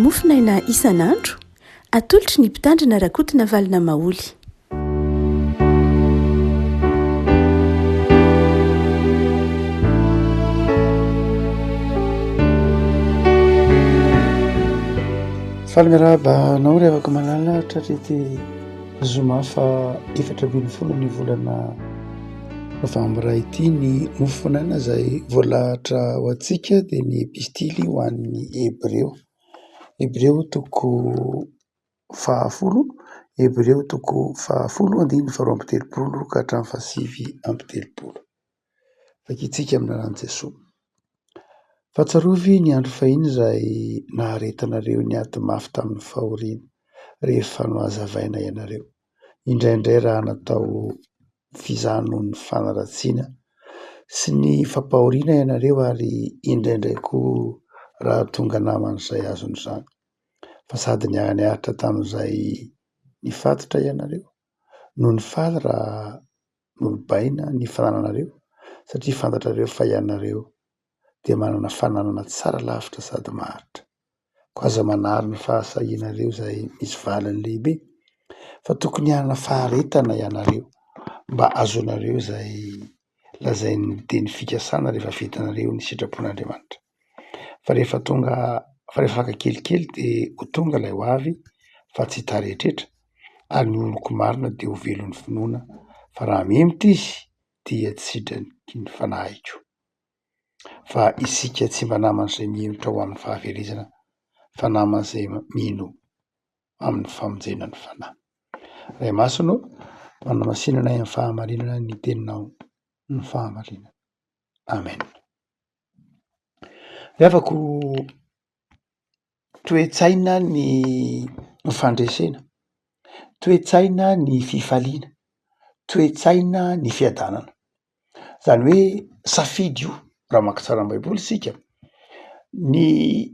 Mofonaina isan'andro, atolotry ny Mpitandrina Rakotonavalona Maholy. Faly miarahaba anao ry havako malala tratry ity zoma faha 14 ny volana novambra ity. Ny mofonaina izay voalahatra ho antsika dia ny epistily ho an'ny Hebreo. Hebreo toko fahafolo, Hebreo toko fahafolo andininy faharoa amby telopolo ka hatramin'ny fahasivy amby telopolo. Vakintsika amin'ny anaran'i Jesoa. Fa tsarovy ny andro fahiny izay naharetanareo niady mafy tamin'ny fahoriana rehefa nohazavaina ianareo, indraindray raha natao fizaha noho ny fanaratsiana sy ny fampahoriana ianareo ary indraindray koa raha tonga naman'izay azon'izany, fa sady niara-niaritra tamin'izay nifatotra ianareo no nifaly raha nolobaina ny fanananareo satria fantatrareo fa ianareo dia manana fananana tsara lavitra sady maharitra. Koa aza manary ny fahasahianareo izay misy valiny lehibe fa tokony hanana faharetana ianareo mba hahazoanareo izay lazain'ny teny fikasana rehefa vitanareo ny sitrapon'Andriamanitra. Fa rehefa tonga, fa rehefa afaka kelikely dia ho tonga ilay ho avy fa tsy hitaredretra ary ny oloko marina dia ho velon'ny finoana fa raha mihemotra izy dia tsy sitraky ny fanahiko. Fa isika tsy mba naman'izay mihemotra ho amin'ny fahaverezana fa naman'izay mino amin'ny famonjena ny fanahy. Ray Masina ô, manamasina anay amin'ny fahamarinana ny teninao ny fahamarinana. Amen. Ry havako, toe-tsaina ny fandresena, toe-tsaina ny fifaliana, toe-tsaina ny fiadanana. Zany hoe safidy io raha maka tsara ny baiboly isika, ny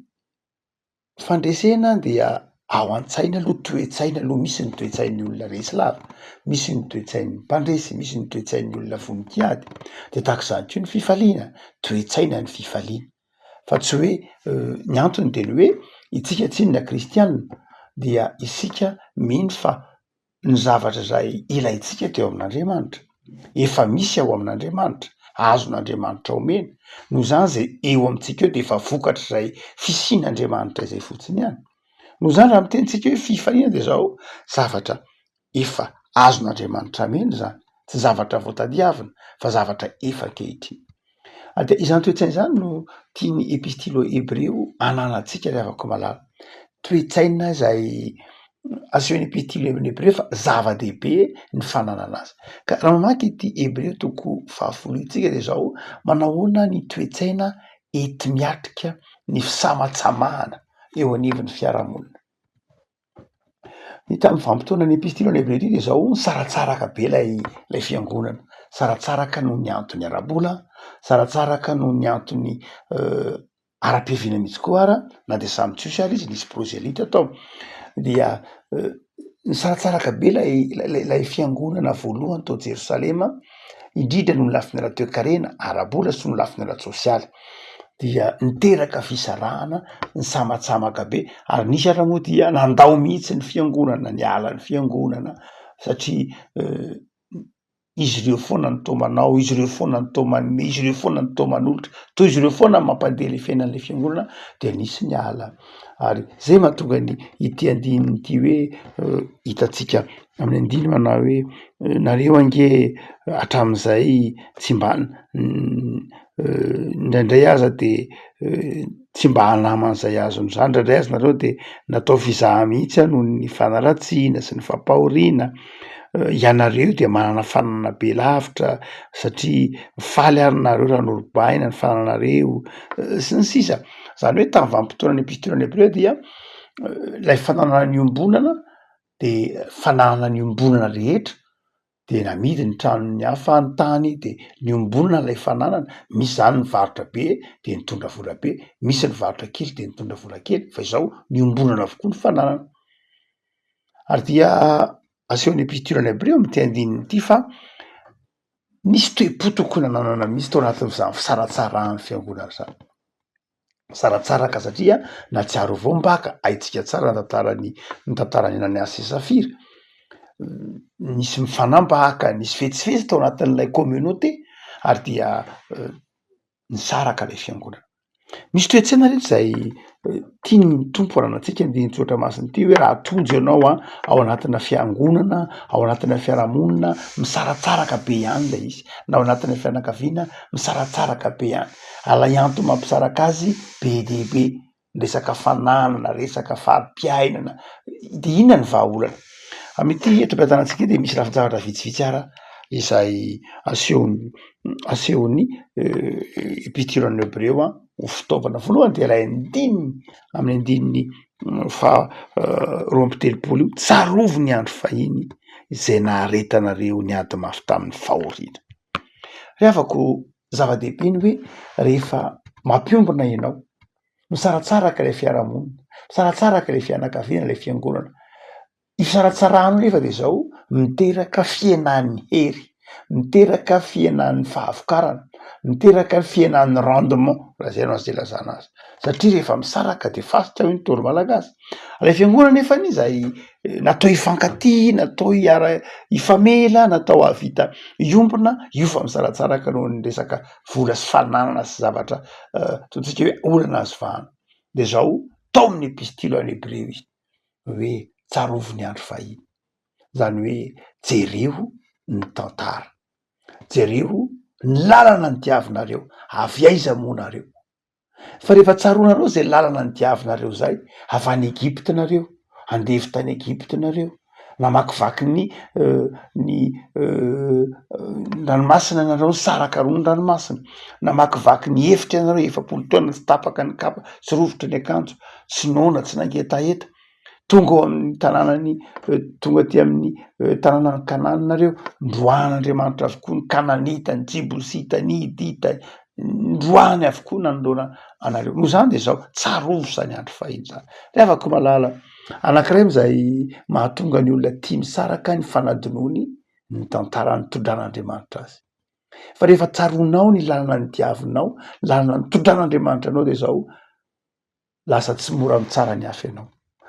Fandresena dia ao an-tsaina aloha, toe-tsaina aloha, misy ny toe-tsain'ny olona resy lava, misy ny toe-tsain'ny mpandresy, misy ny toe-tsain'ny olona vonon-kiady, de tahak'izany koa ny fifaliana, toe-tsaina ny fifaliana fa tsy hoe ny antony de ny hoe itsika tsinona kristianina dia isika mino fa ny zavatra izay ilaintsika teo amin'Andriamanitra, efa misy ao amin'Andriamanitra, azon'Andriamanitra omena, noho izany izay eo amintsika eo de efa vokatr'izay fisian'Andriamanitra izay fotsiny ihany. Noho izany raha miteny tsika hoe fifaliana de zao zavatra efa azon'Andriamanitra amena izany, tsy zavatra vao tadiavina fa zavatra efa ankehitriny. Ary dia izany toe-tsaina izany no tian'ny epistily ho hebreo ananantsika ry havako malala. Toe-tsaina izay asehon'ny epistily ho hebreo fa zava-dehibe ny fananana azy. Ka raha mamaky ity hebreo toko fahafolo ity tsika dia izao, manahoana ny toe-tsaina enti-miatrika ny fisamatsamahana eo anivon'ny fiarahamonina. Ny tamin'ny vanim-potoana ny epistily ho an'ny Hebreo ity dia izao, nisaratsaraka be ilay ilay fiangonana, nisaratsaraka noho ny antony ara-bola, nisaratsaraka noho ny antony ara-piaviana mihitsy koa ara, na dia samy jiosy ary izy nisy prozelita tao, dia nisaratsaraka be ilay ilay fiangonana voalohany tao Jerosalema, indrindra noho ny lafiny ara-toekarena, ara-bola sy noho ny lafiny ara-tsosialy. Dia niteraka fisarahana, nisamatsamaka be ary nisy ary moa dia nandao mihitsy ny fiangonana, niala ny fiangonana satria izy ireo foana no toa manao, izy ireo foana no toa manome, izy ireo foana no toa manolotra, toa izy ireo foana no mampandeha le fiainan'le fiangonana de nisy niala. Ary zay mahatonga ny ity andininy ity hoe hitantsika amin'ny andininy manao hoe nareo ange hatramin'izay tsy mba indraindray aza de tsy mba hanaman'izay azony zany, indraindray aza nareo de natao fizaha mihitsy aho noho ny fanaratsiana sy ny fampahoriana, ianareo de manana fananana be lavitra satria faly ary nareo raha norobaina ny fanananareo sy ny sisa, zany hoe tamin'ny vanim-potoanan'ny epistily hebreo dia lay fananana niombonana de fananana niombonana rehetra de namidy ny tranon'ny hafa ny tany de niombonana lay fananana, misy zany nivarotra be de nitondra vola be, misy nivarotra kely de nitondra vola kely fa izao niombonana avokoa ny fananana. Ary dia asehon'ny epistily any hebreo amin'ity andininy ity fa nisy toe-po tokony hananana mihitsy tao anatin'izany fisaratsarahan'ny fiangonana zany. Saratsaraka satria nahatsiaro voambaka, haintsika tsara ny tantaran'i ny tantaran'i Ananiasy sy Safira, nisy mifanambaka, nisy fetsifetsy tao anatin'ilay communauté ary dia nisaraka ilay fiangonana. Misy toe-tsaina reto izay tian'ny Tompo hananantsika andinin-tsoratra masina ity hoe raha tojo ianao an ao anatina fiangonana, ao anatina fiarahamonina misaratsaraka be ihany ilay izy, na ao anatina fianakaviana misaratsaraka be ihany, ilay antony mampisaraka azy be dia be, resaka fananana, resaka fari-piainana, de inona ny vahaolana? Amin'ity eto am-piantarantsika ity de misy lafin-javatra vitsivitsy ara izay asehon'ny asehon'ny epitiran'ny hebreo an ho fitaovana. Voalohany de ilay andininy amin'ny andininy faha 32 io, tsarovy ny andro fahiny izay naharetanareo niady mafy tamin'ny fahoriana. Ry havako, zava-dehibe ny hoe rehefa mampiombona ianao, misaratsaraka ilay fiarahamonina, misaratsaraka ilay fianakaviana, ilay fiangonana. Io fisaratsarahana io nefa de zao miteraka fihenan'ny hery, miteraka fihenan'ny fahavokarana, miteraka fihenan'ny rendement raha zay no azo ilazana azy, satria rehefa misaraka de fasika hoy ny Ntaolo malagasy. Ilay fiangonana nefany izay natao hifankatia, natao hiara hifamela, natao hahavita hiombona, io fa misaratsaraka noho ny resaka vola sy fananana sy zavatra ataontsika hoe olana azo vahana. De zao tao amin'ny epistily ho an'ny Hebreo izy hoe tsarovy ny andro fahiny, zany hoe jereo ny tantara, jereo ny lalana nidiavinareo, avy aiza moa nareo? Fa rehefa tsaroanareo zay lalana nidiavinareo zay, avy any Egypta nareo, andevo tany Egypta nareo, namakivaky ny ny ranomasina nareo, nisaraka roa ny ranomasina, namakivaky ny efitra ianareo 40 taona tsy tapaka ny kapa, tsy rovitra ny akanjo, tsy noana, tsy nangetaheta. Tonga ao amin'ny tanànan'i, tonga aty amin'ny tanànan'i Kanana nareo, noroahan'Andriamanitra avokoa ny Kananita, ny Jebosita, ny Hitita, noroahany avokoa nanoloana anareo. Noho izany dia izao, tsarovy izany andro fahiny izany. Ry havako malala, anankiray amin'izay mahatonga ny olona tia misaraka ny fanadinoany ny tantara nitondran'Andriamanitra azy. Fa rehefa tsaroanao ny lalana nodiavinao, ny lalana nitondran'Andriamanitra anao dia izao, lasa tsy mora mitsara ny hafa ianao,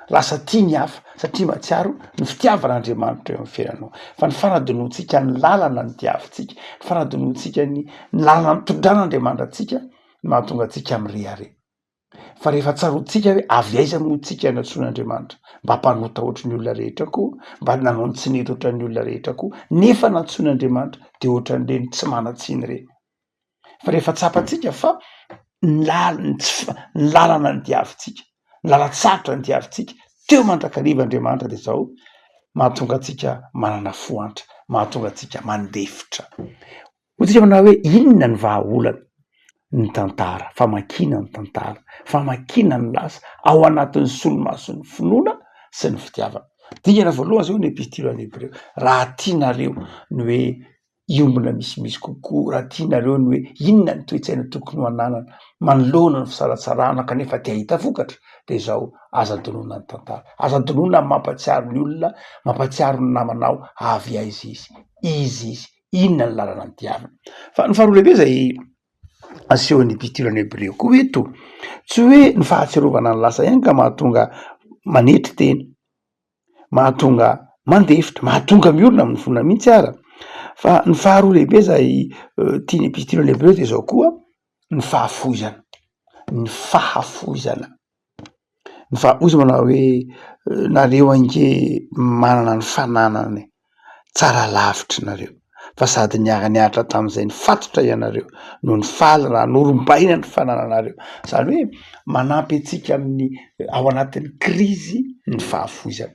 lasa tia ny hafa satria mahatsiaro ny fitiavan'Andriamanitra eo amin'ny fiainanao. Fa ny fanadinoantsika ny lalana nodiavintsika, ny fanadinoantsika ny ny lalana nitondran'Andriamanitra antsika no mahatonga antsika mirehareha. Fa rehefa tsaroantsika hoe avy aiza moa tsika nantsoin'Andriamanitra, mba mpanota ohatry ny olona rehetra koa, mba nanao ny tsy nety ohatran'ny olona rehetra koa, nefa nantsoin'Andriamanitra de ohatran'ireny tsy manan-tsiny ireny. Fa rehefa tsapantsika fa ny lal- ny tsy fa- ny lalana nodiavintsika, ny lalan-tsarotra nodiavintsika, teo mandrakariva Andriamanitra de zao, mahatonga antsika manana fo antra, mahatonga antsika mandefitra. Hoy tsika manao hoe inona ny vahaolana? Ny tantara, famakiana ny tantara, famakiana ny lasa ao anatin'ny solomason'ny finoana sy ny fitiavana. Dingana voalohany zao ny epistily ho an'ny Hebreo, raha tianareo ny hoe hiombona misimisy kokoa raha tianareo ny hoe inona ny toe-tsaina tokony ho ananana manoloana ny fisaratsarahana kanefa te hahita vokatra de izao, aza adinoina ny tantara, aza adinoina ny mampahatsiaro ny olona, mampahatsiaro ny namanao avy aiza izy, iza izy, inona ny lalana nodiaviny. Fa ny faharoa lehibe izay asehon'ny epistily hebreo koa eto, tsy hoe ny fahatsiarovana ny lasa ihany ka mahatonga manetry tena, mahatonga mandefitra, mahatonga miorina amin'ny finoana mihitsy ara. Fa ny faharoa lehibe izay tian'ny epistily ho an'ny Hebreo de zao koa, ny fahafoizana, ny fahafoizana. Ny faha- hoy izy manao hoe nareo ange manana ny fananana e, tsara lavitra nareo fa sady niara-niaritra tamin'izay nifatotra ianareo no nifaly raha norombaina ny fanananareo. Zany hoe manampy antsika amin'ny ao anatin'ny krizy ny fahafoizana.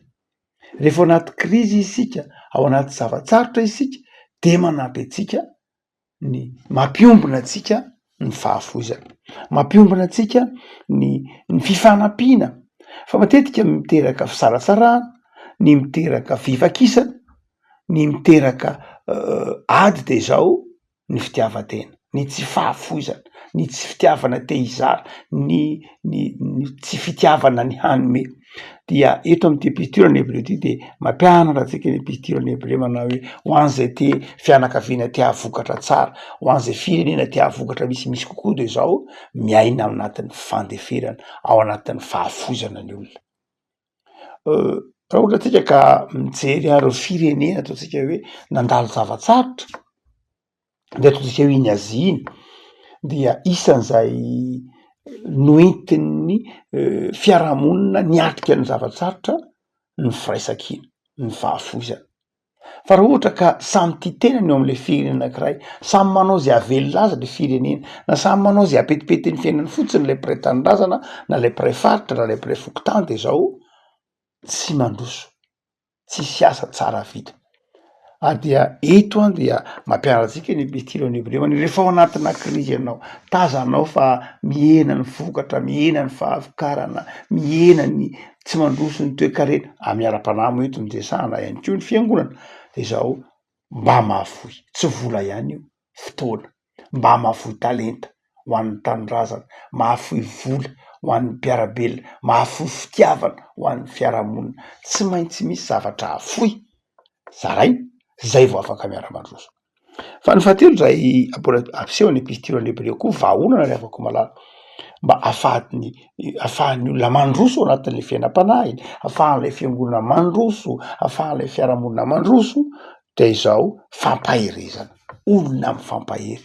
Rehefa ao anaty krizy isika, ao anaty zava-tsarotra isika de manampy antsika ny mampiombona antsika ny fahafoizana, mampiombona antsika ny ny fifanampiana fa matetika miteraka fisaratsarahana, ny miteraka fivakisana, ny miteraka ady de zao ny fitiavan-tena, ny tsy fahafoizana, ny tsy fitiavana te hizara, ny ny ny tsy fitiavana ny hanome. Dia eto amin'ity epistily any Hebreo ity dia mampianatra antsika ny epistily any Hebreo manao hoe ho an'izay te fianakaviana te hahavokatra tsara, ho an'izay firenena te hahavokatra misimisy kokoa dia izao, miaina ao anatin'ny fandeferana, ao anatin'ny fahafoizana ny olona. Raha ohatra tsika ka mijery an'ireo firenena ataontsika hoe nandalo zava-tsarotra, de ataontsika hoe iny Azia iny, dia isan'izay noentin'ny fiarahamonina niatrika ny zava-tsarotra ny firaisankina, ny fahafoizana. Fa raha ohatra ka samy tia tena ny eo am'le firenena anakiray, samy manao zay hahavelona azy le firenena, na samy manao zay hampetipety ny fiainany fotsiny le mpiray tanindrazana na le mpiray faritra na le mpiray fokontany de zao tsy mandroso, tsisy asa tsara vita. Ary dia eto an dia mampianatra antsika ny epistily any Hebreo any, rehefa ao anatina krizy ianao, tazanao fa mihena ny vokatra, mihena ny fahavokarana, mihena ny tsy mandroso ny toekarena, amin'ny ara-panahy moa eto no resahana ihany koa ny fiangonana, de zao mba mahafoy, tsy vola ihany io, fotoana, mba mahafoy talenta ho an'ny tanindrazana, mahafoy vola ho an'ny mpiara-belona, mahafoy fitiavana ho an'ny fiarahamonina, tsy maintsy misy zavatra afoy, zaraina, zay vao afaka miara-mandroso. Fa ny fahatelo izay mbola asehon'ny epistily any Hebreo koa vahaolana ry havako malala mba ahafahan'ny ahafahan'ny olona mandroso ao anatin'le fiainam-panahiny, ahafahan'ilay fiangonana mandroso, ahafahan'ilay fiarahamonina mandroso de izao fampaherezana, olona mifampahery.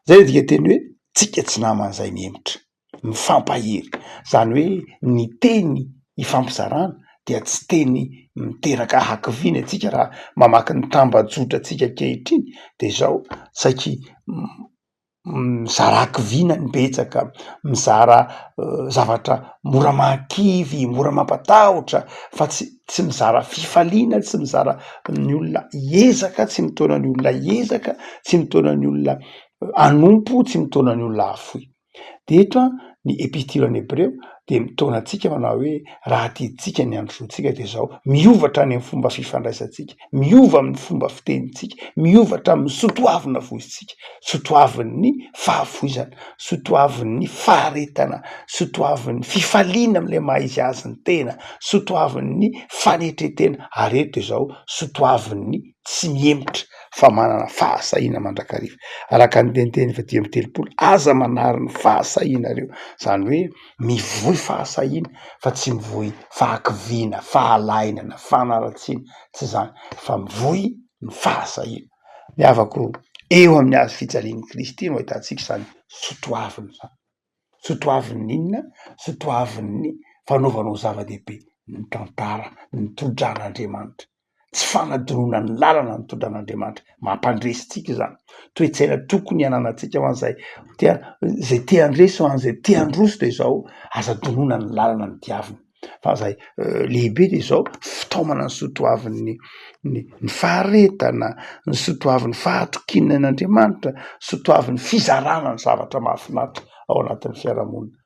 Zay ny dikanteny hoe tsika tsy naman'izay mihemotra. mifampahery, zany hoe ny teny ifampizarana dia tsy teny miteraka hakiviana antsika raha mamaky ny tambajotrantsika ankehitriny de zao saiky mizara hakiviana ny betsaka, mizara zavatra mora mahakivy, mora mampatahotra fa tsy tsy mizara fifaliana, tsy mizara ny olona hiezaka, tsy mitaona ny olona hiezaka, tsy mitaona ny olona hanompo, tsy mitaona ny olona hahafoy. De eto an, ny epistily any Hebreo de mitaona antsika manao hoe raha tiantsika ny handrosoantsika de zao, miova hatrany amin'ny fomba fifandraisantsika, miova amin'ny fomba fitenintsika, miova hatramin'ny soatoavina voizintsika, soatoavin'ny fahafoizana, soatoavin'ny faharetana, soatoavin'ny fifaliana amin'ilay maha izy azy ny tena, soatoavin'ny fanetren-tena, ary eto de zao soatoavin'ny tsy mihemotra fa manana fahasahiana mandrakariva. Araka ny teniteny efa 35, aza manary ny fahasahianareo, zany hoe mivoy fahasahiana fa tsy mivoy fahakiviana, fahalainana, fanaratsiana, tsy zany fa mivoy ny fahasahiana. Ny havako eo amin'ny hazo fijalian'i Kristy no ahitantsika izany sotoavina izany. Sotoavin'ny inona? Sotoavin'ny fanaovana ho zava-dehibe ny tantara, ny tondran'Andriamanitra. Tsy fanadinoana ny lalana nitondran'Andriamanitra. Mampandresy antsika izany. Toe-tsaina tokony hananantsika ho an'izay te zay te handresy, ho an'izay te handroso de izao, aza adinoina ny lalana nodiavina. Fa zay lehibe de izao, fitaomana ny soatoavin'ny ny ny faharetana, ny soatoavin'ny fahatokiana an'Andriamanitra, soatoavin'ny fizarana ny zavatra mahafinaritra ao anatin'ny fiarahamonina.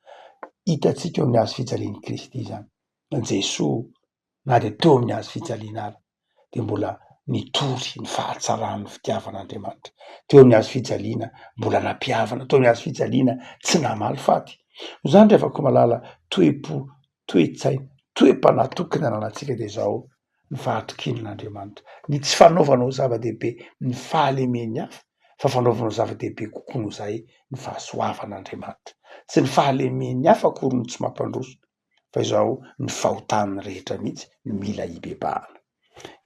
Hitantsika eo amin'ny hazo fijalian'i Kristy izany. Jesoa na dia teo amin'ny hazo fijaliana ara dia mbola nitory ny fahatsaran'ny fitiavan'Andriamanitra. Teo amin'ny hazo fijaliana mbola nampihavana, teo amin'ny hazo fijaliana tsy namaly faty. Noho izany ry havako malala, toe-po, toe-tsaina, toe-panahy tokony hananantsika dia izao, ny fahatokiana an'Andriamanitra, ny tsy fanaovana ho zava-dehibe ny fahalemen'ny hafa fa fanaovana ho zava-dehibe kokoa noho izay ny fahasoavan'Andriamanitra. Tsy ny fahalemen'ny hafa akory no tsy mampandroso fa izao ny fahotan'ny rehetra mihitsy no mila hibebahana.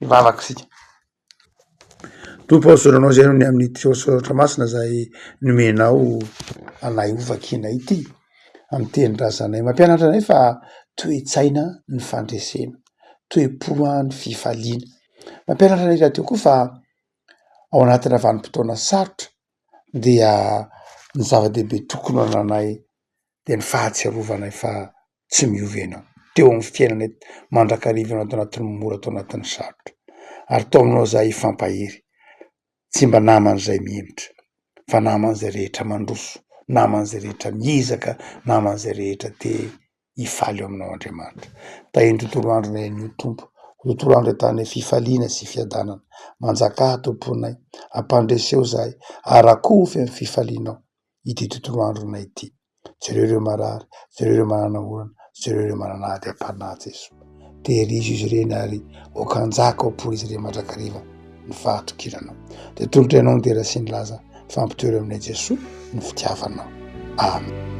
Hivavaka isika. Tompo ô, isaorana Anao izay noho ny amin'ity soratra masina izay nomenao anay ho vakiana ity amin'ny tenin-drazanay. Mampianatra anay fa toe-tsaina ny fandresena, toe-po ny fifaliana. Mampianatra anay rahateo koa fa ao anatina vanim-potoana sarotra dia ny zava-dehibe tokony ho ananay dia ny fahatsiarovanay fa tsy miova ianao teo amin'ny fiainanay mandrakariva ianao tao anatin'ny mora tao anatin'ny sarotra ary tao aminao izahay hifampahery tsy mba naman'izay mihemotra fa naman'izay rehetra mandroso naman'izay rehetra miezaka naman'izay rehetra te hifaly eo aminao Andriamanitra tahin'ny tontolo andronay anio Tompo ho tontolo andro ahitanay fifaliana sy fiadanana manjakà Tomponay ampandreseo izahay arakofy amin'ny fifalianao ity tontolo andronay ity. Jereo ireo marary, jereo ireo manana olana, jereo ireo manana ady am-panahy Jesoa. Tehirizo izy ireny ary aoka hanjaka ao am-pon'izy ireny mandrakariva ny fahatokiranao. Dia atolotray anao ny dera sy ny laza, fampitoero aminay Jesoa ny fitiavanao. Amen.